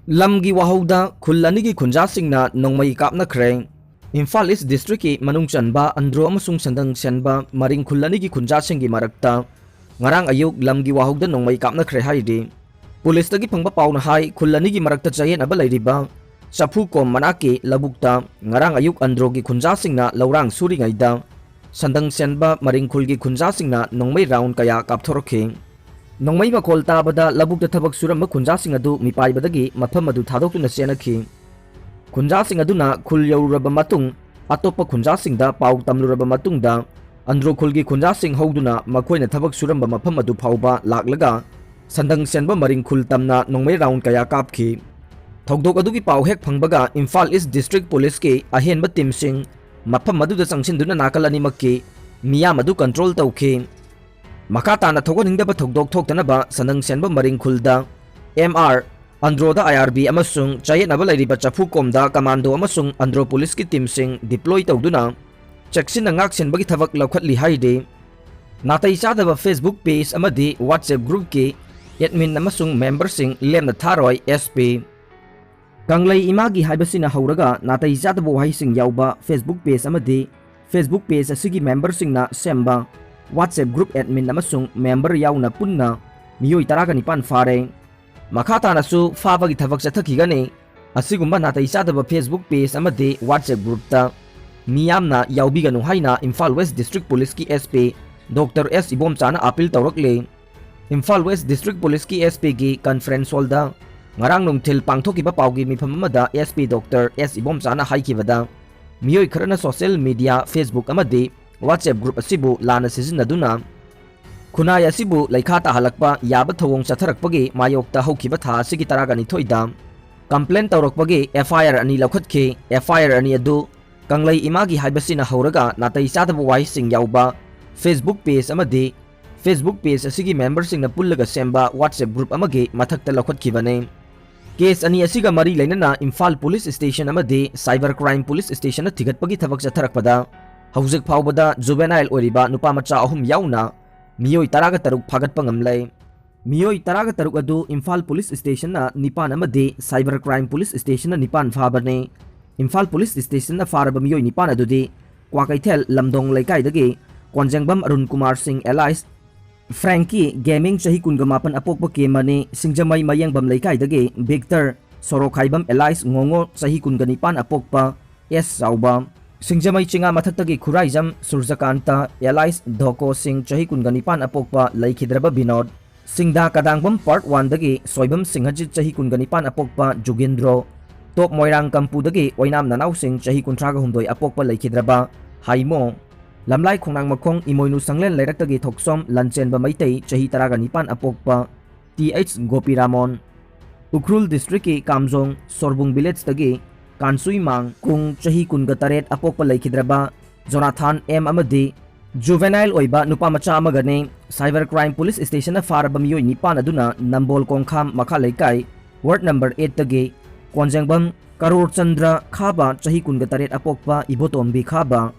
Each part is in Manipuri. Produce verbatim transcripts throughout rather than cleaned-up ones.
ꯂꯝꯒꯤ ꯋꯥꯍꯧꯗ ꯈꯨꯜ ꯑꯅꯤꯒꯤ ꯈꯨꯟꯖꯥꯁꯤꯡꯅ ꯅꯣꯡꯃꯩ ꯀꯥꯞꯅꯈ꯭ꯔꯦ꯫ ꯏꯝꯐꯥꯜ ꯏꯁ ꯗꯤꯁꯇ꯭ꯔꯤꯛꯀꯤ ꯃꯅꯨꯡ ꯆꯟꯕ ꯑꯟꯗ꯭ꯔꯣ ꯑꯃꯁꯨꯡ ꯁꯟꯗꯪ ꯁꯦꯟꯕ ꯃꯔꯤꯡ ꯈꯨꯜ ꯑꯅꯤꯒꯤ ꯈꯨꯟꯖꯥꯁꯤꯡꯒꯤ ꯃꯔꯛꯇ ꯉꯔꯥꯡ ꯑꯌꯨꯛ ꯂꯝꯒꯤ ꯋꯥꯍꯧꯗ ꯅꯣꯡꯃꯩ ꯀꯥꯞꯅꯈ꯭ꯔꯦ ꯍꯥꯏꯔꯤ꯫ ꯄꯨꯂꯤꯁꯇꯒꯤ ꯐꯪꯕ ꯄꯥꯎꯅ ꯍꯥꯏ, ꯈꯨꯜ ꯑꯅꯤꯒꯤ ꯃꯔꯛꯇ ꯆꯌꯦꯠꯅꯕ ꯂꯩꯔꯤꯕ ꯆꯐꯨꯀꯣꯝ ꯃꯅꯥꯛꯀꯤ ꯂꯧꯕꯨꯛꯇ ꯉꯔꯥꯡ ꯑꯌꯨꯛ ꯑꯟꯗ꯭ꯔꯣꯒꯤ ꯈꯨꯟꯖꯥꯁꯤꯡꯅ ꯂꯧꯔꯥꯡ ꯁꯨꯔꯤꯉꯩꯗ ꯁꯟꯗꯪ ꯁꯦꯟꯕ ꯃꯔꯤꯡ ꯈꯨꯜꯒꯤ ꯈꯨꯟꯖꯥꯁꯤꯡꯅ ꯅꯣꯡꯃꯩ ꯔꯥꯎꯟ ꯀꯌꯥ ꯀꯥꯞꯊꯣꯔꯛꯈꯤ꯫ ꯅꯣꯡꯃꯩ ꯃꯈꯣꯜ ꯇꯥꯕꯗ ꯂꯧꯕꯨꯛꯇ ꯊꯕꯛ ꯁꯨꯔꯝꯕ ꯈꯨꯟꯖꯥꯁꯤꯡ ꯑꯗꯨ ꯃꯤꯄꯥꯏꯕꯗꯒꯤ ꯃꯐꯝ ꯑꯗꯨ ꯊꯥꯗꯣꯛꯇꯨꯅ ꯆꯦꯟꯅꯈꯤ꯫ ꯈꯨꯟꯖꯥꯁꯤꯡ ꯑꯗꯨꯅ ꯈꯨꯜ ꯌꯧꯔꯨꯔꯕ ꯃꯇꯨꯡ ꯑꯇꯣꯞꯄ ꯈꯨꯟꯖꯥꯁꯤꯡꯗ ꯄꯥꯎ ꯇꯝꯂꯨꯔꯕ ꯃꯇꯨꯡꯗ ꯑꯟꯗ꯭ꯔꯣ ꯈꯨꯜꯒꯤ ꯈꯨꯟꯖꯥꯁꯤꯡ ꯍꯧꯗꯨꯅ ꯃꯈꯣꯏꯅ ꯊꯕꯛ ꯁꯨꯔꯝꯕ ꯃꯐꯝ ꯑꯗꯨ ꯐꯥꯎꯕ ꯂꯥꯛꯂꯒ ꯁꯟꯗꯪ ꯁꯦꯟꯕ ꯃꯔꯤꯡ ꯈꯨꯜ ꯇꯝꯅ ꯅꯣꯡꯃꯩ ꯔꯥꯎꯟ ꯀꯌꯥ ꯀꯥꯞꯈꯤ꯫ ꯊꯧꯗꯣꯛ ꯑꯗꯨꯒꯤ ꯄꯥꯎ ꯍꯦꯛ ꯐꯪꯕꯒ ꯏꯝꯐꯥꯜ ꯏꯁ ꯗꯤꯁꯇ꯭ꯔꯤꯛ ꯄꯨꯂꯤꯁꯀꯤ ꯑꯍꯦꯟꯕ ꯇꯤꯝꯁꯤꯡ ꯃꯐꯝ ꯑꯗꯨꯗ ꯆꯪꯁꯤꯟꯗꯨꯅ ꯅꯥꯀꯜ ꯑꯅꯤꯃꯛꯀꯤ ꯃꯤꯌꯥꯝ ꯑꯗꯨ ꯀꯟꯇ꯭ꯔꯣꯜ ꯇꯧꯈꯤ꯫ ꯃꯈꯥ ꯇꯥꯅ ꯊꯣꯛꯍꯟꯅꯤꯡꯗꯕ ꯊꯧꯗꯣꯛ ꯊꯣꯛꯇꯅꯕ ꯁꯟꯗꯪ ꯁꯦꯟꯕ ꯃꯔꯤꯡ ꯈꯨꯜꯗ ꯑꯦꯝ ꯑꯥꯔ, ꯑꯟꯗ꯭ꯔꯣꯗ ꯑꯥꯏ ꯑꯥꯔ ꯕꯤ ꯑꯃꯁꯨꯡ ꯆꯌꯦꯠꯅꯕ ꯂꯩꯔꯤꯕ ꯆꯐꯨꯀꯣꯝꯗ ꯀꯃꯥꯟꯗꯣ ꯑꯃꯁꯨꯡ ꯑꯟꯗ꯭ꯔꯣ ꯄꯨꯂꯤꯁꯀꯤ ꯇꯤꯝꯁꯤꯡ ꯗꯤꯄ꯭ꯂꯣꯏ ꯇꯧꯗꯨꯅ ꯆꯦꯛꯁꯤꯟꯅ ꯉꯥꯛ ꯁꯦꯟꯕꯒꯤ ꯊꯕꯛ ꯂꯧꯈꯠꯂꯤ ꯍꯥꯏꯔꯤ꯫ ꯅꯥꯇꯩ ꯆꯥꯗꯕ ꯐꯦꯁꯕꯨꯛ ꯄꯦꯖ ꯑꯃꯗꯤ ꯋꯥꯠꯁꯑꯦꯞ ꯒ꯭ꯔꯨꯞꯀꯤ ꯑꯦꯗꯃꯤꯟ ꯑꯃꯁꯨꯡ ꯃꯦꯝꯕꯔꯁꯤꯡ ꯂꯦꯝꯅ ꯊꯥꯔꯣꯏ, ꯑꯦꯁ ꯄꯤ꯫ ꯀꯪꯂꯩ ꯏꯃꯥꯒꯤ ꯍꯥꯏꯕꯁꯤꯅ ꯍꯧꯔꯒ ꯅꯥꯇꯩ ꯆꯥꯗꯕ ꯋꯥꯍꯩꯁꯤꯡ ꯌꯥꯎꯕ ꯐꯦꯁꯕꯨꯛ ꯄꯦꯖ ꯑꯃꯗꯤ ꯐꯦꯁꯕꯨꯛ ꯄꯦꯖ ꯑꯁꯤꯒꯤ ꯃꯦꯝꯕꯔꯁꯤꯡꯅ ꯁꯦꯝꯕ ꯋꯥꯠꯁꯑꯦꯞ ꯒ꯭ꯔꯨꯞ ꯑꯦꯗꯃꯤꯟ ꯑꯃꯁꯨꯡ ꯃꯦꯝꯕꯔ ꯌꯥꯎꯅ ꯄꯨꯟꯅ ꯃꯤꯑꯣꯏ ꯇꯔꯥꯒ ꯅꯤꯄꯥꯟ ꯐꯥꯔꯦ꯫ ꯃꯈꯥ ꯇꯥꯅꯁꯨ ꯐꯥꯕꯒꯤ ꯊꯕꯛ ꯆꯠꯊꯈꯤꯒꯅꯤ꯫ ꯑꯁꯤꯒꯨꯝꯕ ꯅꯥꯇꯩ ꯆꯥꯗꯕ ꯐꯦꯁꯕꯨꯛ ꯄꯦꯖ ꯑꯃꯗꯤ ꯋꯥꯠꯁꯑꯦꯞ ꯒ꯭ꯔꯨꯞꯇ ꯃꯤꯌꯥꯝꯅ ꯌꯥꯎꯕꯤꯒꯅꯨ ꯍꯥꯏꯅ ꯏꯝꯐꯥꯜ ꯋꯦꯁ ꯗꯤꯁꯇ꯭ꯔꯤꯛ ꯄꯨꯂꯤꯁꯀꯤ ꯑꯦꯁ ꯄꯤ ꯗꯣꯛꯇꯔ ꯑꯦꯁ ꯏꯕꯣꯝꯆꯥꯅ ꯑꯥꯄꯤꯜ ꯇꯧꯔꯛꯂꯤ꯫ ꯏꯝꯐꯥꯜ ꯋꯦꯁ ꯗꯤꯁꯇ꯭ꯔꯤꯛ ꯄꯨꯂꯤꯁꯀꯤ ꯑꯦꯁ ꯄꯤꯒꯤ ꯀꯟꯐꯔꯦꯟꯁ ꯍꯣꯜꯗ ꯉꯔꯥꯡ ꯅꯨꯡꯊꯤꯜ ꯄꯥꯡꯊꯣꯛꯈꯤꯕ ꯄꯥꯎꯒꯤ ꯃꯤꯐꯝ ꯑꯃꯗ ꯑꯦꯁ ꯄꯤ ꯗꯣꯛꯇꯔ ꯑꯦꯁ ꯏꯕꯣꯝꯆꯥꯅ ꯍꯥꯏꯈꯤꯕꯗ, ꯃꯤꯑꯣꯏ ꯈꯔꯅ ꯁꯣꯁꯤꯌꯦꯜ ꯃꯤꯗꯤꯌꯥ, ꯐꯦꯁꯕꯨꯛ ꯑꯃꯗꯤ ꯋꯥꯠꯁꯑꯦꯞ ꯒ꯭ꯔꯨꯞ ꯑꯁꯤꯕꯨ ꯂꯥꯟꯅ ꯁꯤꯖꯤꯟꯅꯗꯨꯅ ꯈꯨꯟꯅꯥꯏ ꯑꯁꯤꯕꯨ ꯂꯩꯈꯥ ꯇꯥꯍꯜꯂꯛꯄ ꯌꯥꯕ ꯊꯧꯑꯣꯡ ꯆꯠꯊꯔꯛꯄꯒꯤ ꯃꯥꯌꯣꯛꯇ ꯍꯧꯈꯤꯕ ꯊꯥ ꯑꯁꯤꯒꯤ ꯇꯔꯥꯒꯅꯤꯊꯣꯏꯗ ꯀꯝꯄ꯭ꯂꯦꯟ ꯇꯧꯔꯛꯄꯒꯤ ꯑꯦꯐ ꯑꯥꯏ ꯑꯥꯔ ꯑꯅꯤ ꯂꯧꯈꯠꯈꯤ꯫ ꯑꯦꯐ ꯑꯥꯏ ꯑꯥꯔ ꯑꯅꯤ ꯑꯗꯨ ꯀꯪꯂꯩ ꯏꯃꯥꯒꯤ ꯍꯥꯏꯕꯁꯤꯅ ꯍꯧꯔꯒ ꯅꯥꯇꯩ ꯆꯥꯗꯕ ꯋꯥꯍꯩꯁꯤꯡ ꯌꯥꯎꯕ ꯐꯦꯁꯕꯨꯛ ꯄꯦꯖ ꯑꯃꯗꯤ ꯐꯦꯁꯕꯨꯛ ꯄꯦꯖ ꯑꯁꯤꯒꯤ ꯃꯦꯝꯕꯔꯁꯤꯡꯅ ꯄꯨꯜꯂꯒ ꯁꯦꯝꯕ ꯋꯥꯠꯁꯑꯦꯞ ꯒ꯭ꯔꯨꯞ ꯑꯃꯒꯤ ꯃꯊꯛꯇ ꯂꯧꯈꯠꯈꯤꯕꯅꯤ꯫ ꯀꯦꯁ ꯑꯅꯤ ꯑꯁꯤꯒ ꯃꯔꯤ ꯂꯩꯅꯅ ꯏꯝꯐꯥꯜ ꯄꯨꯂꯤꯁ ꯁ꯭ꯇꯦꯁꯟ ꯑꯃꯗꯤ ꯁꯥꯏꯕꯔ ꯀ꯭ꯔꯥꯏꯝ ꯄꯨꯂꯤꯁ ꯁ꯭ꯇꯦꯁꯟꯅ ꯊꯤꯒꯠꯄꯒꯤ ꯊꯕꯛ ꯆꯠꯊꯔꯛꯄꯗ ꯍꯧꯖꯤꯛ ꯐꯥꯎꯕꯗ ꯖꯨꯕꯦꯅꯥꯏꯜ ꯑꯣꯏꯔꯤꯕ ꯅꯨꯄꯥ ꯃꯆꯥ ꯑꯍꯨꯝ ꯌꯥꯎꯅ ꯃꯤꯑꯣꯏ ꯇꯔꯥꯒ ꯇꯔꯨꯛ ꯐꯥꯒꯠꯄ ꯉꯝꯂꯦ꯫ ꯃꯤꯑꯣꯏ ꯇꯔꯥꯒ ꯇꯔꯨꯛ ꯑꯗꯨ ꯏꯝꯐꯥꯜ ꯄꯨꯂꯤꯁ ꯁ꯭ꯇꯦꯁꯟꯅ ꯅꯤꯄꯥꯟ ꯑꯃꯗꯤ ꯁꯥꯏꯕꯔ ꯀ꯭ꯔꯥꯏꯝ ꯄꯨꯂꯤꯁ ꯁ꯭ꯇꯦꯁꯟꯅ ꯅꯤꯄꯥꯟ ꯐꯥꯕꯅꯤ꯫ ꯏꯝꯐꯥꯜ ꯄꯨꯂꯤꯁ ꯁ꯭ꯇꯦꯁꯟꯅ ꯐꯥꯔꯕ ꯃꯤꯑꯣꯏ ꯅꯤꯄꯥꯟ ꯑꯗꯨꯗꯤ ꯀ꯭ꯋꯥꯀꯩꯊꯦꯜ ꯂꯝꯗꯣꯡ ꯂꯩꯀꯥꯏꯗꯒꯤ ꯀꯣꯟꯖꯦꯡꯕꯝ ꯑꯔꯨꯟ ꯀꯨꯃꯥꯔ ꯁꯤꯡ alias ꯐ꯭ꯔꯦꯡꯀꯤ ꯒꯦꯃꯤꯡ ꯆꯍꯤ ꯀꯨꯟꯒ ꯃꯥꯄꯟ ꯑꯄꯣꯛꯄ ꯀꯦ ꯃꯅꯤ, ꯁꯤꯡꯖꯃꯩ ꯃꯌꯦꯡꯕꯝ ꯂꯩꯀꯥꯏꯗꯒꯤ ꯚꯤꯛꯇꯔ ꯁꯣꯔꯣꯈꯥꯏꯕꯝ alias ꯉꯣꯉꯣ ꯆꯍꯤ ꯀꯨꯟꯒ ꯅꯤꯄꯥꯟ ꯑꯄꯣꯛꯄ ꯑꯦꯁ ꯆꯥꯎꯕ, ꯁꯤꯡꯖꯃꯩ ꯆꯤꯉꯥ ꯃꯊꯛꯇꯒꯤ ꯈꯨꯔꯥꯏꯖꯝ ꯁꯨꯔꯖꯀꯥꯟꯇ alias ꯙꯣꯀꯣ ꯁꯤꯡ ꯆꯍꯤ ꯀꯨꯟꯒ ꯅꯤꯄꯥꯟ ꯑꯄꯣꯛꯄ ꯂꯩꯈꯤꯗ꯭ꯔꯕ ꯕꯤꯅꯣꯗ, ꯁꯤꯡꯗꯥ ꯀꯗꯥꯡꯕꯝ ꯄꯥꯔꯠ ꯋꯥꯟꯗꯒꯤ ꯁꯣꯏꯕꯝ ꯁꯤꯡꯍꯖꯤꯠ ꯆꯍꯤ ꯀꯨꯟꯒ ꯅꯤꯄꯥꯟ ꯑꯄꯣꯛꯄ ꯖꯨꯒꯦꯟꯗ꯭ꯔꯣ, ꯇꯣꯞ ꯃꯣꯏꯔꯥꯡ ꯀꯝꯄꯨꯗꯒꯤ ꯑꯣꯏꯅꯥꯝ ꯅꯅꯥꯎꯁꯤꯡ ꯆꯍꯤ ꯀꯨꯟꯊ꯭ꯔꯥꯒ ꯍꯨꯝꯗꯣꯏ ꯑꯄꯣꯛꯄ ꯂꯩꯈꯤꯗ꯭ꯔꯕ ꯍꯥꯏꯃꯣ, ꯂꯝꯂꯥꯏ ꯈꯣꯡꯅꯥꯡ ꯃꯈꯣꯡ ꯏꯃꯣꯏꯅꯨ ꯁꯪꯂꯦꯟ ꯂꯩꯔꯛꯇꯒꯤ ꯊꯣꯛꯁꯣꯝ ꯂꯟꯆꯦꯟꯕ ꯃꯩꯇꯩ ꯆꯍꯤ ꯇꯔꯥꯒ ꯅꯤꯄꯥꯟ ꯑꯄꯣꯛꯄ ꯇꯤ ꯑꯩꯆ ꯒꯣꯄꯤꯔꯥꯃꯣꯟ, ꯎꯈ꯭ꯔꯨꯜ ꯗꯤꯁꯇ꯭ꯔꯤꯛꯀꯤ ꯀꯥꯝꯖꯣꯡ ꯁꯣꯔꯕꯨꯡ ꯚꯤꯂꯦꯖꯇꯒꯤ ꯀꯥꯟꯁꯨꯏꯃꯥꯡ ꯀꯨꯡ ꯆꯍꯤ ꯀꯨꯟꯒ ꯇꯔꯦꯠ ꯑꯄꯣꯛꯄ ꯂꯩꯈꯤꯗ꯭ꯔꯕ ꯖꯣꯅꯥꯊꯥꯟ ꯑꯦꯝ ꯑꯃꯗꯤ ꯖꯨꯚꯦꯅꯥꯏꯜ ꯑꯣꯏꯕ ꯅꯨꯄꯥ ꯃꯆꯥ ꯑꯃꯒꯅꯤ꯫ ꯁꯥꯏꯕꯔ ꯀ꯭ꯔꯥꯏꯝ ꯄꯨꯂꯤꯁ ꯁ꯭ꯇꯦꯁꯟꯅ ꯐꯥꯔꯕ ꯃꯤꯑꯣꯏ ꯅꯤꯄꯥꯟ ꯑꯗꯨꯅ ꯅꯝꯕꯣꯜ ꯀꯣꯡꯈꯥꯝ ꯃꯈꯥ ꯂꯩꯀꯥꯏ ꯋꯥꯔꯗ ꯅꯝꯕꯔ ꯑꯩꯠꯇꯒꯤ ꯀꯣꯟꯖꯦꯡꯕꯝ ꯀꯔꯣꯔ ꯆꯟꯗ꯭ꯔ ꯈꯥꯕ ꯆꯍꯤ ꯀꯨꯟꯒ ꯇꯔꯦꯠ ꯑꯄꯣꯛꯄ ꯏꯕꯣꯇꯣꯝꯕꯤ ꯈꯥꯕ,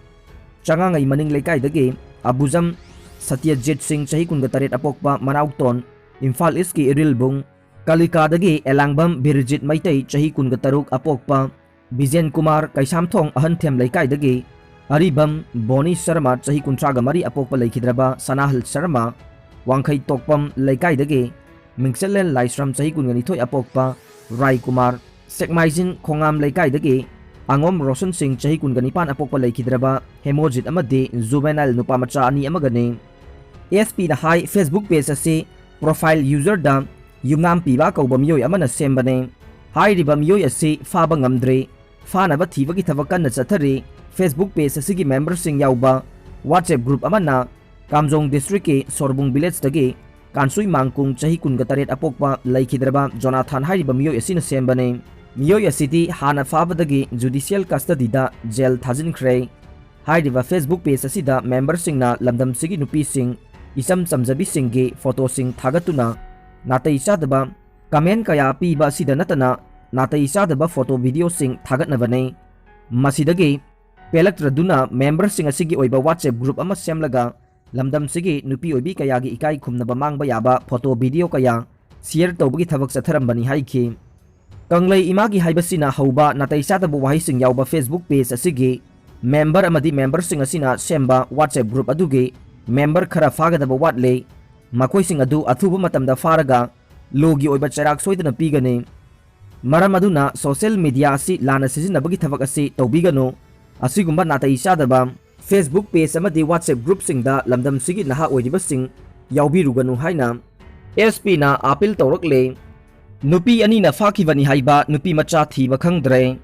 ꯆꯉꯥꯡꯉꯩ ꯃꯅꯤꯡ ꯂꯩꯀꯥꯏꯗꯒꯤ ꯑꯕꯨꯖꯝ ꯁꯇ꯭ꯌꯖꯤꯠ ꯁꯤꯡ ꯆꯍꯤ ꯀꯨꯟꯒ ꯇꯔꯦꯠ ꯑꯄꯣꯛꯄ ꯃꯅꯥꯎꯇꯣꯟ, ꯏꯝꯐꯥꯜ ꯏꯁꯀꯤ ꯏꯔꯤꯜꯕꯨꯡ ꯀꯥꯂꯤꯀꯥꯗꯒꯤ ꯑꯦꯂꯥꯡꯕꯝ ꯕꯤꯔꯖꯤꯠ ꯃꯩꯇꯩ ꯆꯍꯤ ꯀꯨꯟꯒ ꯇꯔꯨꯛ ꯑꯄꯣꯛꯄ ꯕꯤꯖꯦꯟ ꯀꯨꯃꯥꯔ, ꯀꯩꯁꯥꯝꯊꯣꯡ ꯑꯍꯟꯊꯦꯝ ꯂꯩꯀꯥꯏꯗꯒꯤ ꯑꯔꯤꯕꯝ ꯕꯣꯅꯤ ꯁꯔꯃ ꯆꯍꯤ ꯀꯨꯟꯊ꯭ꯔꯥꯒ ꯃꯔꯤ ꯑꯄꯣꯛꯄ ꯂꯩꯈꯤꯗ꯭ꯔꯕ ꯁꯅꯥꯍꯜ ꯁꯔꯃ, ꯋꯥꯡꯈꯩ ꯇꯣꯛꯄꯝ ꯂꯩꯀꯥꯏꯗꯒꯤ ꯃꯤꯡꯆꯠꯂꯦꯟ ꯂꯥꯏꯁ꯭ꯔꯝ ꯆꯍꯤ ꯀꯨꯟꯒ ꯅꯤꯊꯣꯏ ꯑꯄꯣꯛꯄ ꯔꯥꯏ ꯀꯨꯃꯥꯔ, ꯁꯦꯛꯃꯥꯏꯖꯤꯟ ꯈꯣꯉꯥꯝ ꯂꯩꯀꯥꯏꯗꯒꯤ ꯑꯉꯣꯝ ꯔꯣꯁꯟ ꯁꯤꯡ ꯆꯍꯤ ꯀꯨꯟꯒ ꯅꯤꯄꯥꯟ ꯑꯄꯣꯛꯄ ꯂꯩꯈꯤꯗ꯭ꯔꯕ ꯍꯦꯃꯣꯖꯤꯠ ꯑꯃꯗꯤ ꯖꯨꯚꯦꯅꯥꯏꯜ ꯅꯨꯄꯥ ꯃꯆꯥ ꯑꯅꯤ ꯑꯃꯒꯅꯤ꯫ ꯑꯦꯁ ꯄꯤꯅ ꯍꯥꯏ, Facebook page ꯑꯁꯤ profile userꯗ ꯌꯨꯝꯅꯥꯝ ꯄꯤꯕ ꯀꯧꯕ ꯃꯤꯑꯣꯏ ꯑꯃꯅ ꯁꯦꯝꯕꯅꯤ꯫ ꯍꯥꯏꯔꯤꯕ ꯃꯤꯑꯣꯏ ꯑꯁꯤ ꯐꯥꯕ ꯉꯝꯗ꯭ꯔꯤ꯫ ꯐꯥꯅꯕ ꯊꯤꯕꯒꯤ ꯊꯕꯛ ꯀꯟꯅ ꯆꯠꯊꯔꯤ꯫ Facebook page ꯑꯁꯤꯒꯤ memberꯁꯤꯡ ꯌꯥꯎꯕ WhatsApp group ꯑꯃꯅ ꯀꯥꯝꯖꯣꯡ ꯗꯤꯁꯇ꯭ꯔꯤꯛꯀꯤ ꯁꯣꯔꯕꯨꯡ ꯚꯤꯂꯦꯖꯇꯒꯤ ꯀꯥꯟꯁꯨꯏ ꯃꯥꯡꯀꯨꯡ ꯆꯍꯤ ꯀꯨꯟꯒ ꯇꯔꯦꯠ ꯑꯄꯣꯛꯄ ꯂꯩꯈꯤꯗ꯭ꯔꯕ ꯖꯣꯅꯥꯊꯥꯟ ꯍꯥꯏꯔꯤꯕ ꯃꯤꯑꯣꯏ ꯑꯁꯤꯅ ꯁꯦꯝꯕꯅꯤ꯫ ꯃꯤꯑꯣꯏ ꯑꯁꯤꯗꯤ ꯍꯥꯟꯅ ꯐꯥꯕꯗꯒꯤ judicial custodyꯗ ꯖꯦꯜ ꯊꯥꯖꯤꯟꯈ꯭ꯔꯦ꯫ ꯍꯥꯏꯔꯤꯕ Facebook page ꯑꯁꯤꯗ memberꯁꯤꯡꯅ ꯂꯝꯗꯝꯁꯤꯒꯤ ꯅꯨꯄꯤꯁꯤꯡ, ꯏꯆꯝ ꯆꯝꯖꯕꯤꯁꯤꯡꯒꯤ photoꯁꯤꯡ ꯊꯥꯒꯠꯇꯨꯅ ꯅꯥꯇꯩ ꯆꯥꯗꯕ comment ꯀꯌꯥ ꯄꯤꯕ ꯑꯁꯤꯗ ꯅꯠꯇꯅ ꯅꯥꯇꯩ ꯆꯥꯗꯕ photo videoꯁꯤꯡ ꯊꯥꯒꯠꯅꯕꯅꯤ꯫ ꯃꯁꯤꯗꯒꯤ ꯄꯦꯜꯂꯛꯇ꯭ꯔꯗꯨꯅ memberꯁꯤꯡ ꯑꯁꯤꯒꯤ ꯑꯣꯏꯕ WhatsApp group ꯑꯃ ꯁꯦꯝꯂꯒ ꯂꯝꯗꯝꯁꯤꯒꯤ ꯅꯨꯄꯤ ꯑꯣꯏꯕꯤ ꯀꯌꯥꯒꯤ ꯏꯀꯥꯏ ꯈꯨꯝꯅꯕ ꯃꯥꯡꯕ ꯌꯥꯕ ꯐꯣꯇꯣ ꯚꯤꯗꯤꯑꯣ ꯀꯌꯥ ꯁꯤꯌꯔ ꯇꯧꯕꯒꯤ ꯊꯕꯛ ꯆꯠꯊꯔꯝꯕꯅꯤ ꯍꯥꯏꯈꯤ꯫ ꯀꯪꯂꯩ ꯏꯃꯥꯒꯤ ꯍꯥꯏꯕꯁꯤꯅ ꯍꯧꯕ ꯅꯥꯇꯩ ꯆꯥꯗꯕ ꯋꯥꯍꯩꯁꯤꯡ ꯌꯥꯎꯕ Facebook ꯄꯦꯖ ꯑꯁꯤꯒꯤ ꯃꯦꯝꯕꯔ ꯑꯃꯗꯤ ꯃꯦꯝꯕꯔꯁꯤꯡ ꯑꯁꯤꯅ ꯁꯦꯝꯕ WhatsApp ꯒ꯭ꯔꯨꯞ ꯑꯗꯨꯒꯤ ꯃꯦꯝꯕꯔ ꯈꯔ ꯐꯥꯒꯗꯕ ꯋꯥꯠꯂꯦ꯫ ꯃꯈꯣꯏꯁꯤꯡ ꯑꯗꯨ ꯑꯊꯨꯕ ꯃꯇꯝꯗ ꯐꯥꯔꯒ ꯂꯣꯒꯤ ꯑꯣꯏꯕ ꯆꯩꯔꯥꯛ ꯁꯣꯏꯗꯅ ꯄꯤꯒꯅꯤ꯫ ꯃꯔꯝ ꯑꯗꯨꯅ ꯁꯣꯁꯤꯌꯦꯜ ꯃꯤꯗꯤꯌꯥ ꯑꯁꯤ ꯂꯥꯟꯅ ꯁꯤꯖꯤꯟꯅꯕꯒꯤ ꯊꯕꯛ ꯑꯁꯤ ꯇꯧꯕꯤꯒꯅꯨ꯫ ꯑꯁꯤꯒꯨꯝꯕ ꯅꯥꯇꯩ ꯆꯥꯗꯕ Facebook ꯄꯦꯖ ꯑꯃꯗꯤ WhatsApp ꯒ꯭ꯔꯨꯞꯁꯤꯡꯗ ꯂꯝꯗꯝꯁꯤꯒꯤ ꯅꯍꯥ ꯑꯣꯏꯔꯤꯕꯁꯤꯡ ꯌꯥꯎꯕꯤꯔꯨꯒꯅꯨ ꯍꯥꯏꯅ ꯑꯦꯁ ꯄꯤꯅ ꯑꯥꯄꯤꯜ ꯇꯧꯔꯛꯂꯦ꯫ ꯅꯨꯄꯤ ꯑꯅꯤꯅ ꯐꯥꯈꯤꯕꯅꯤ ꯍꯥꯏꯕ ꯅꯨꯄꯤ ꯃꯆꯥ ꯊꯤꯕ ꯈꯪꯗ꯭ꯔꯦ꯫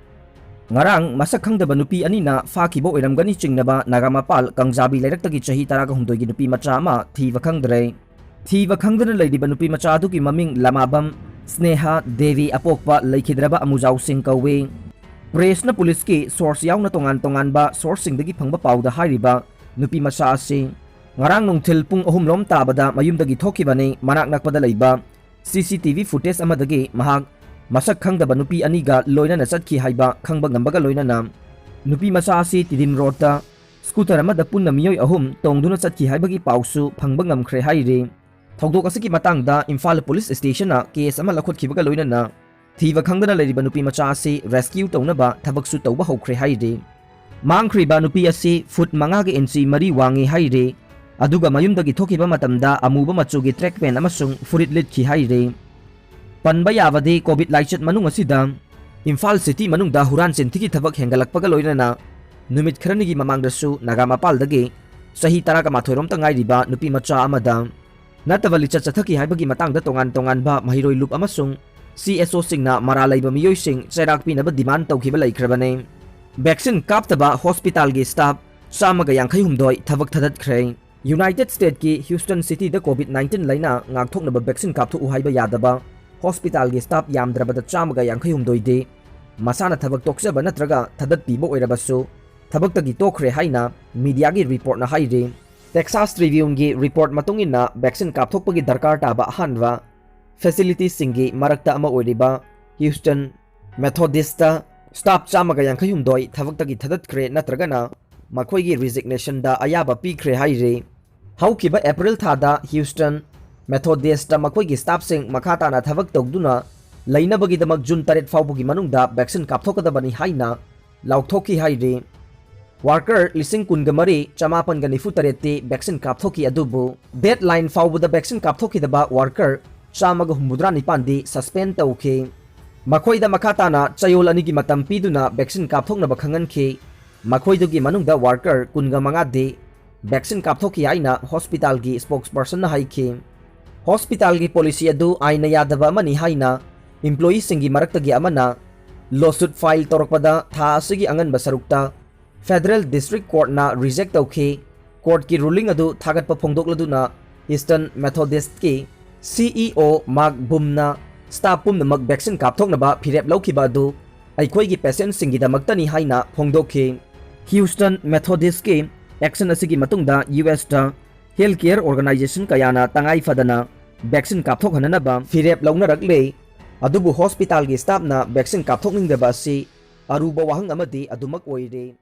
ꯉꯔꯥꯡ ꯃꯁꯛ ꯈꯪꯗꯕ ꯅꯨꯄꯤ ꯑꯅꯤꯅ ꯐꯥꯈꯤꯕ ꯑꯣꯏꯔꯝꯒꯅꯤ ꯆꯤꯡꯅꯕ ꯅꯥꯒꯥꯃꯄꯥꯜ ꯀꯪꯖꯥꯕꯤ ꯂꯩꯔꯛꯇꯒꯤ ꯆꯍꯤ ꯇꯔꯥꯒ ꯍꯨꯝꯗꯣꯏꯒꯤ ꯅꯨꯄꯤ ꯃꯆꯥ ꯑꯃ ꯊꯤꯕ ꯈꯪꯗ꯭ꯔꯦ꯫ ꯊꯤꯕ ꯈꯪꯗꯅ ꯂꯩꯔꯤꯕ ꯅꯨꯄꯤ ꯃꯆꯥ ꯑꯗꯨꯒꯤ ꯃꯃꯤꯡ ꯂꯃꯥꯕꯝ ꯁ꯭ꯅꯦꯍꯥ ꯗꯦꯕꯤ ꯑꯄꯣꯛꯄ ꯂꯩꯈꯤꯗ꯭ꯔꯕ ꯑꯃꯨꯖꯥꯎ ꯁꯤꯡ ꯀꯧꯏ꯫ ꯄ꯭ꯔꯦꯁꯅ ꯄꯨꯂꯤꯁꯀꯤ ꯁꯣꯔꯁ ꯌꯥꯎꯅ ꯇꯣꯉꯥꯟ ꯇꯣꯉꯥꯟꯕ ꯁꯣꯔꯁꯁꯤꯡꯗꯒꯤ ꯐꯪꯕ ꯄꯥꯎꯗ ꯍꯥꯏꯔꯤꯕ ꯅꯨꯄꯤ ꯃꯆꯥ ꯑꯁꯤ ꯉꯔꯥꯡ ꯅꯨꯡꯊꯤꯜ ꯄꯨꯡ ꯑꯍꯨꯝ ꯂꯣꯝ ꯇꯥꯕꯗ ꯃꯌꯨꯝꯗꯒꯤ ꯊꯣꯛꯈꯤꯕꯅꯤ꯫ ꯃꯅꯥꯛ ꯅꯛꯄꯗ ꯂꯩꯕ ꯁꯤ ꯁꯤ ꯇꯤ ꯚꯤ ꯐꯨꯇꯦꯖ ꯑꯃꯗꯒꯤ ꯃꯍꯥꯛ ꯃꯁꯛ ꯈꯪꯗꯕ ꯅꯨꯄꯤ ꯑꯅꯤꯒ ꯂꯣꯏꯅꯅ ꯆꯠꯈꯤ ꯍꯥꯏꯕ ꯈꯪꯕ ꯉꯝꯕꯒ ꯂꯣꯏꯅꯅ ꯅꯨꯄꯤ ꯃꯆꯥ ꯑꯁꯤ ꯇꯤꯗꯤꯝ ꯔꯣꯗꯇ ꯁ꯭ꯀꯨꯇꯔ ꯑꯃꯗ ꯄꯨꯟꯅ ꯃꯤꯑꯣꯏ ꯑꯍꯨꯝ ꯇꯣꯡꯗꯨꯅ ꯆꯠꯈꯤ ꯍꯥꯏꯕꯒꯤ ꯄꯥꯎꯁꯨ ꯐꯪꯕ ꯉꯝꯈ꯭ꯔꯦ ꯍꯥꯏꯔꯤ꯫ ꯊꯧꯗꯣꯛ ꯑꯁꯤꯒꯤ ꯃꯇꯥꯡꯗ ꯏꯝꯐꯥꯜ ꯄꯨꯂꯤꯁ ꯁ꯭ꯇꯦꯁꯟꯅ ꯀꯦꯁ ꯑꯃ ꯂꯧꯈꯠꯈꯤꯕꯒ ꯂꯣꯏꯅꯅ ꯊꯤꯕ ꯈꯪꯗꯅ ꯂꯩꯔꯤꯕ ꯅꯨꯄꯤ ꯃꯆꯥ ꯑꯁꯤ ꯔꯦꯁꯀ꯭ꯌꯨ ꯇꯧꯅꯕ ꯊꯕꯛꯁꯨ ꯇꯧꯕ ꯍꯧꯈ꯭ꯔꯦ ꯍꯥꯏꯔꯤ꯫ ꯃꯥꯡꯈ꯭ꯔꯤꯕ ꯅꯨꯄꯤ ꯑꯁꯤ ꯐꯨꯠ ꯃꯉꯥꯒ ꯏꯟꯆꯤ ꯃꯔꯤ ꯋꯥꯡꯉꯤ ꯍꯥꯏꯔꯤ꯫ ꯑꯗꯨꯒ ꯃꯌꯨꯝꯗꯒꯤ ꯊꯣꯛꯈꯤꯕ ꯃꯇꯝꯗ ꯑꯃꯨꯕ ꯃꯆꯨꯒꯤ ꯇ꯭ꯔꯦꯛ ꯄꯦꯟ ꯑꯃꯁꯨꯡ ꯐꯨꯔꯤꯠ ꯂꯤꯠꯈꯤ ꯍꯥꯏꯔꯤ꯫ ꯄꯟꯕ ꯌꯥꯕꯗꯤ ꯀꯣꯚꯤꯗ ꯂꯥꯏꯆꯠ ꯃꯅꯨꯡ ꯑꯁꯤꯗ ꯏꯝꯐꯥꯜ ꯁꯤꯇꯤ ꯃꯅꯨꯡꯗ ꯍꯨꯔꯥꯟ ꯆꯤꯟꯊꯤꯒꯤ ꯊꯕꯛ ꯍꯦꯟꯒꯠꯂꯛꯄꯒ ꯂꯣꯏꯅꯅ ꯅꯨꯃꯤꯠ ꯈꯔꯅꯤꯒꯤ ꯃꯃꯥꯡꯗꯁꯨ ꯅꯥꯒꯥ ꯃꯄꯥꯜꯗꯒꯤ ꯆꯍꯤ ꯇꯔꯥꯒ ꯃꯥꯊꯣꯏ ꯔꯣꯝꯇ ꯉꯥꯏꯔꯤꯕ ꯅꯨꯄꯤ ꯃꯆꯥ ꯑꯃꯗ ꯅꯠꯇꯕ ꯂꯤꯆꯠ ꯆꯠꯊꯈꯤ ꯍꯥꯏꯕꯒꯤ ꯃꯇꯥꯡꯗ ꯇꯣꯉꯥꯟ ꯇꯣꯉꯥꯟꯕ ꯃꯍꯩꯔꯣꯏ ꯂꯨꯞ ꯑꯃꯁꯨꯡ ꯁꯤ ꯑꯦꯁ ꯑꯣꯁꯤꯡꯅ ꯃꯔꯥꯜ ꯂꯩꯕ ꯃꯤꯑꯣꯏꯁꯤꯡ ꯆꯩꯔꯥꯛ ꯄꯤꯅꯕ ꯗꯤꯃꯥꯟ ꯇꯧꯈꯤꯕ ꯂꯩꯈ꯭ꯔꯕꯅꯤ꯫ ꯚꯦꯛꯁꯤꯟ ꯀꯥꯞꯇꯕ ꯍꯣꯁꯄꯤꯇꯥꯜꯒꯤ ꯁ꯭ꯇꯥꯐ ꯆꯥꯝꯃꯒ ꯌꯥꯡꯈꯩ ꯍꯨꯝꯗꯣꯏ ꯊꯕꯛ ꯊꯥꯗꯠꯈ꯭ꯔꯦ꯫ ꯌꯨꯅꯥꯏꯇꯦꯗ ꯁ꯭ꯇꯦꯠꯀꯤ ꯍ꯭ꯌꯨꯁꯇꯟ ꯁꯤꯇꯤꯗ ꯀꯣꯚꯤꯗ ꯅꯥꯏꯟꯇꯤꯟ ꯂꯥꯏꯅꯥ ꯉꯥꯛꯊꯣꯛꯅꯕ ꯚꯦꯛꯁꯤꯟ ꯀꯥꯞꯊꯣꯛꯎ ꯍꯥꯏꯕ ꯌꯥꯗꯕ ꯍꯣꯁꯄꯤꯇꯥꯜꯒꯤ ꯁ꯭ꯇꯥꯐ ꯌꯥꯝꯗ꯭ꯔꯕꯗ ꯆꯥꯝꯃꯒ ꯌꯥꯡꯈꯩ ꯍꯨꯝꯗꯣꯏꯗꯤ ꯃꯁꯥꯅ ꯊꯕꯛ ꯇꯣꯛꯆꯕ ꯅꯠꯇ꯭ꯔꯒ ꯊꯥꯗꯠꯄꯤꯕ ꯑꯣꯏꯔꯕꯁꯨ ꯊꯕꯛꯇꯒꯤ ꯇꯣꯛꯈ꯭ꯔꯦ ꯍꯥꯏꯅ ꯃꯤꯗꯤꯌꯥꯒꯤ ꯔꯤꯄꯣꯔꯠꯅ ꯍꯥꯏꯔꯤ꯫ ꯇꯦꯛꯁꯥꯁ ꯇ꯭ꯔꯤꯕ꯭ꯌꯨꯟꯒꯤ ꯔꯤꯄꯣꯔꯠ ꯃꯇꯨꯡ ꯏꯟꯅ ꯚꯦꯛꯁꯤꯟ ꯀꯥꯞꯊꯣꯛꯄꯒꯤ ꯗꯔꯀꯥꯔ ꯇꯥꯕ ꯑꯍꯥꯟꯕ ꯐꯦꯁꯤꯂꯤꯇꯤꯁꯤꯡꯒꯤ ꯃꯔꯛꯇ ꯑꯃ ꯑꯣꯏꯔꯤꯕ ꯍ꯭ꯌꯨꯁꯇꯟ ꯃꯦꯊꯣꯗꯤꯁꯇ ꯁ꯭ꯇꯥꯐ ꯆꯥꯝꯃꯒ ꯌꯥꯡꯈꯩ ꯍꯨꯝꯗꯣꯏ ꯊꯕꯛꯇꯒꯤ ꯊꯥꯗꯠꯈ꯭ꯔꯦ ꯅꯠꯇ꯭ꯔꯒꯅ ꯃꯈꯣꯏꯒꯤ ꯔꯤꯖꯤꯒꯅꯦꯁꯟꯗ ꯑꯌꯥꯕ ꯄꯤꯈ꯭ꯔꯦ ꯍꯥꯏꯔꯤ꯫ ꯍꯧꯈꯤꯕ ꯑꯦꯄ꯭ꯔꯤꯜ ꯊꯥꯗ ꯍ꯭ꯌꯨꯁꯇꯟ ꯃꯦꯊꯣꯗꯤꯁꯇ ꯃꯈꯣꯏꯒꯤ ꯁ꯭ꯇꯥꯐꯁꯤꯡ ꯃꯈꯥ ꯇꯥꯅ ꯊꯕꯛ ꯇꯧꯗꯨꯅ ꯂꯩꯅꯕꯒꯤꯗꯃꯛ ꯖꯨꯟ ꯇꯔꯦꯠ ꯐꯥꯎꯕꯒꯤ ꯃꯅꯨꯡꯗ ꯚꯦꯛꯁꯤꯟ ꯀꯥꯞꯊꯣꯛꯀꯗꯕꯅꯤ ꯍꯥꯏꯅ ꯂꯥꯎꯊꯣꯛꯈꯤ ꯍꯥꯏꯔꯤ꯫ ꯋꯥꯔꯀꯔ ꯂꯤꯁꯤꯡ ꯀꯨꯟꯒ ꯃꯔꯤ ꯆꯃꯥꯄꯟꯒ ꯅꯤꯐꯨ ꯇꯔꯦꯠꯇꯤ ꯚꯦꯛꯁꯤꯟ ꯀꯥꯞꯊꯣꯛꯈꯤ, ꯑꯗꯨꯕꯨ ꯗꯦꯗꯂꯥꯏꯟ ꯐꯥꯎꯕꯗ ꯚꯦꯛꯁꯤꯟ ꯀꯥꯞꯊꯣꯛꯈꯤꯗꯕ ꯋꯥꯔꯀꯔ ꯆꯥꯝꯃꯒ ꯍꯨꯝꯐꯨꯇꯔꯥ ꯅꯤꯄꯥꯟꯗꯤ ꯁꯁꯄꯦꯟ ꯇꯧꯈꯤ꯫ ꯃꯈꯣꯏꯗ ꯃꯈꯥ ꯇꯥꯅ ꯆꯌꯣꯜ ꯑꯅꯤꯒꯤ ꯃꯇꯝ ꯄꯤꯗꯨꯅ ꯚꯦꯛꯁꯤꯟ ꯀꯥꯞꯊꯣꯛꯅꯕ ꯈꯪꯍꯟꯈꯤ꯫ ꯃꯈꯣꯏꯗꯨꯒꯤ ꯃꯅꯨꯡꯗ ꯋꯥꯔꯀꯔ ꯀꯨꯟꯒ ꯃꯉꯥꯗꯤ ꯚꯦꯛꯁꯤꯟ ꯀꯥꯞꯊꯣꯛꯈꯤ ꯍꯥꯏꯅ ꯍꯣꯁꯄꯤꯇꯥꯜꯒꯤ ꯁ꯭ꯄꯣꯛꯁꯄꯔꯁꯟꯅ ꯍꯥꯏꯈꯤ꯫ ꯍꯣꯁꯄꯤꯇꯥꯜꯒꯤ ꯄꯣꯂꯤꯁꯤ ꯑꯗꯨ ꯑꯥꯏꯟꯅ ꯌꯥꯗꯕ ꯑꯃꯅꯤ ꯍꯥꯏꯅ ꯏꯝꯄ꯭ꯂꯣꯌꯤꯁꯤꯡꯒꯤ ꯃꯔꯛꯇꯒꯤ ꯑꯃꯅ ꯂꯣꯁꯨꯠ ꯐꯥꯏꯜ ꯇꯧꯔꯛꯄꯗ ꯊꯥ ꯑꯁꯤꯒꯤ ꯑꯉꯟꯕ ꯁꯔꯨꯛꯇ ꯐꯦꯗꯔꯦꯜ ꯗꯤꯁꯇ꯭ꯔꯤꯛ ꯀꯣꯔꯠꯅ ꯔꯤꯖꯦꯛ ꯇꯧꯈꯤ꯫ ꯀꯣꯔꯠꯀꯤ ꯔꯨꯂꯤꯡ ꯑꯗꯨ ꯊꯥꯒꯠꯄ ꯐꯣꯡꯗꯣꯛꯂꯗꯨꯅ ꯏꯁꯇꯔꯟ ꯃꯦꯊꯣꯗꯤꯁꯀꯤ ꯁꯤ ꯏ ꯑꯣ ꯃꯥꯔꯛ ꯕꯨꯝꯅ ꯁ꯭ꯇꯥꯐ ꯄꯨꯝꯅꯃꯛ ꯚꯦꯛꯁꯤꯟ ꯀꯥꯞꯊꯣꯛꯅꯕ ꯐꯤꯔꯦꯞ ꯂꯧꯈꯤꯕ ꯑꯗꯨ ꯑꯩꯈꯣꯏꯒꯤ ꯄꯦꯁꯦꯟꯠꯁꯤꯡꯒꯤꯗꯃꯛꯇꯅꯤ ꯍꯥꯏꯅ ꯐꯣꯡꯗꯣꯛꯈꯤ꯫ ꯍ꯭ꯌꯨꯁꯇꯟ ꯃꯦꯊꯣꯗꯤꯁꯀꯤ ꯑꯦꯛꯁꯟ ꯑꯁꯤꯒꯤ ꯃꯇꯨꯡꯗ ꯌꯨ ꯑꯦꯁꯇ ꯍꯦꯜꯊ ꯀꯦꯌꯔ ꯑꯣꯔꯒꯅꯥꯏꯖꯦꯁꯟ ꯀꯌꯥꯅ ꯇꯉꯥꯏ ꯐꯗꯅ ꯚꯦꯛꯁꯤꯟ ꯀꯥꯞꯊꯣꯛꯍꯟꯅꯅꯕ ꯐꯤꯔꯦꯞ ꯂꯧꯅꯔꯛꯂꯦ꯫ ꯑꯗꯨꯕꯨ ꯍꯣꯁꯄꯤꯇꯥꯜꯒꯤ ꯁ꯭ꯇꯥꯐꯅ ꯚꯦꯛꯁꯤꯟ ꯀꯥꯞꯊꯣꯛꯅꯤꯡꯗꯕ ꯑꯁꯤ ꯑꯔꯨꯕ ꯋꯥꯍꯪ ꯑꯃꯗꯤ ꯑꯗꯨꯃꯛ ꯑꯣꯏꯔꯦ꯫